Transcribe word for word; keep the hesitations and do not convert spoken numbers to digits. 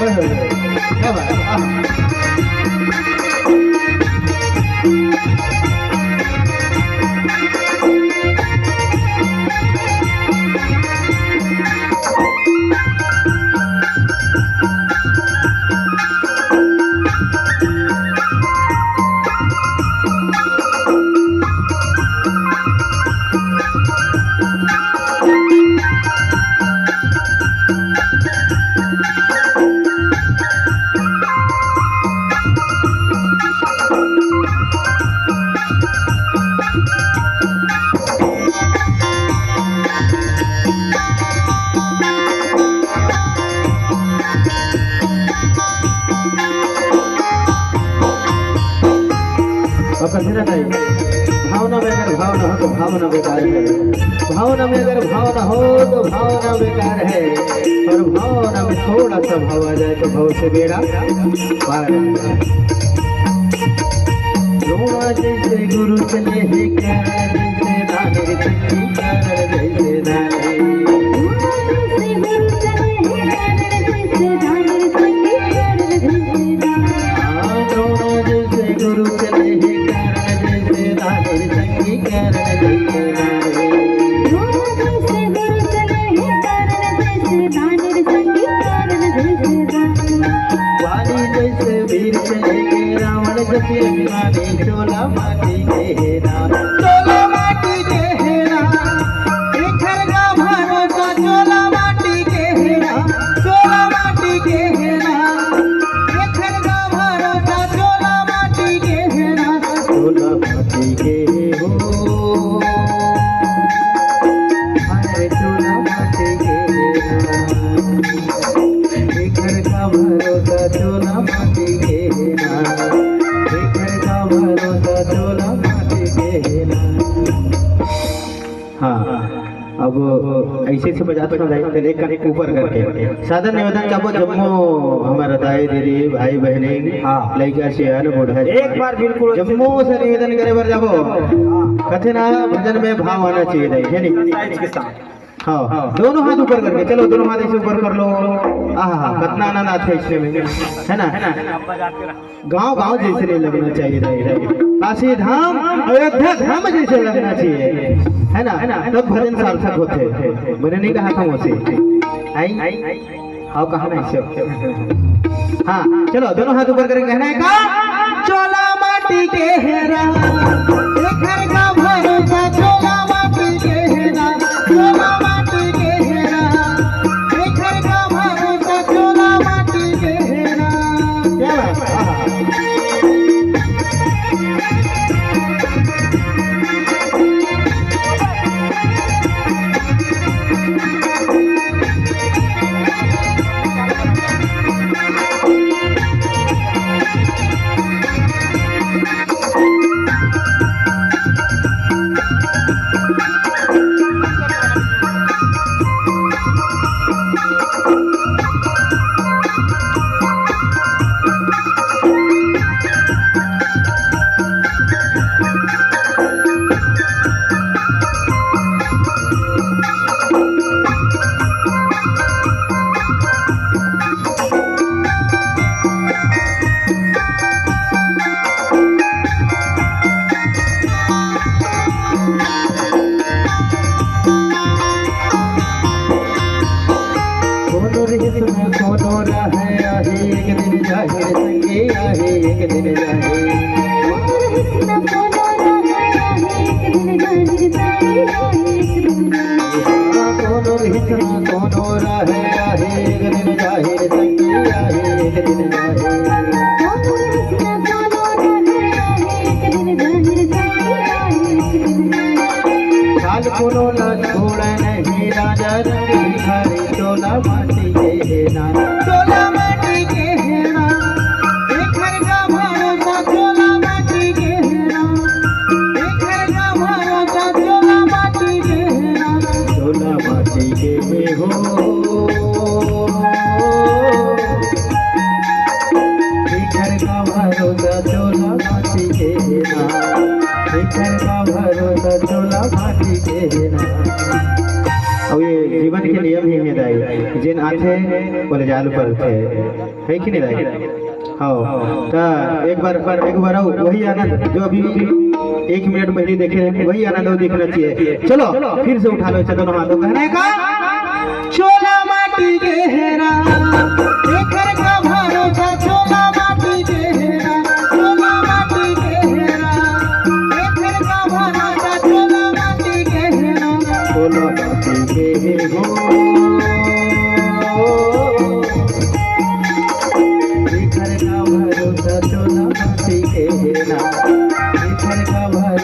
ओए होए, क्या बात है, आहा। और कथी रहता है? भावना में अगर भाव ना हो तो भावना बेकार है, भावना में अगर भाव ना हो तो भावना बेकार है, और भावना में थोड़ा सा भाव आ जाए तो भव से बेड़ा पार है। द्रोणा जैसे गुरु चले हे कारण जैसे दानव, कारण जैसे दानव। हाँ, द्रोणा जैसे गुरु चले हे कारण जैसे दानव, संगी कारण जैसे दानव। वाली जैसे वीर चले हे रावण जैसे अभिमानी, चोला माटी के हे ना, चोला माटी के हे ना। एकर का भरोसा चोला माटी के हे ना, चोला माटी के हे ना। एकर का भरोसा चोला माटी के हे ना, चोला माटी के हे हो। अरे चोला माटी के हे ना। एकर का भरोसा चोला माटी के हे ना। एकर का भरोसा चोला माटी के हे ना। हाँ, अब ऐसे से बजात ना जाए, चल एक कन ऊपर करके सादर निवेदन करबो जम्मो हमर दाई दीदी, भाई बहनी, हाँ। लइका सियान बूढ़ा एक बार बिल्कुल जम्मो से निवेदन करे बर जाबो। हाँ। कथे ना, भजन में भाव आना चाहिए दाई, है नी? साइज के साथ। हाँ, दोनों हाथ ऊपर करके, चलो दोनों हाथ ऐसे ऊपर कर लो। आहा, कतना आनंद आथे इसमें, है ना? गांव गांव जैसे नहीं लगना चाहिए, रहे, रहे। काशी धाम, अयोध्या धाम जैसे लगना चाहिए, है ना? तब भजन सार्थक होथे। मैंने नहीं कहा था उसे। आई? हाँ, कहा ना इसे। हाँ, चलो, दोनों हाथ ऊपर करके कहना है का? चोला माटी के हे ना, एकर का भरोसा चोला माटी के हे ना, चोला माटी के हे ना, एकर का भरोसा चोला माटी के हे ना। क्या बात? आहा। कोनो रिहिस न कोनो रहय, आही एक दिन जाही रे संगी, आही एक दिन जाही। कोनो रिहिस न कोनो रहय, आही एक दिन जाही रे संगी, आही एक दिन जाही। हाँ, कोनो रिहिस न कोनो रहय, आही एक दिन जाही रे संगी, आही एक दिन जाही। कोनो रिहिस न कोनो रहय, आही एक दिन जाही रे संगी, आही एक दिन जाही। काल कोनो ला छोड़ नहीं राजा रंग भिखारी, चोला माटी के हे ना, चोला माटी के हे ना। एकर का भरोसा चोला माटी के हे ना, एकर का भरोसा चोला माटी के हे ना, चोला माटी के हे हो। एकर का भरोसा चोला माटी के हे ना, एकर का भरोसा चोला माटी के हे ना। अब ये जीवन के नियम ही हे दाई, जेन आथे बोले जा चालू करथे, है कि नहीं दाई? हाँ, तो एक बार, एक बार आओ, वही आनंद जो अभी एक मिनट पहले देखे हैं, वही आनंद वो देखना चाहिए। चलो, फिर से उठा लो, चलो, हाथों कहने का। चोला माटी के हेरा,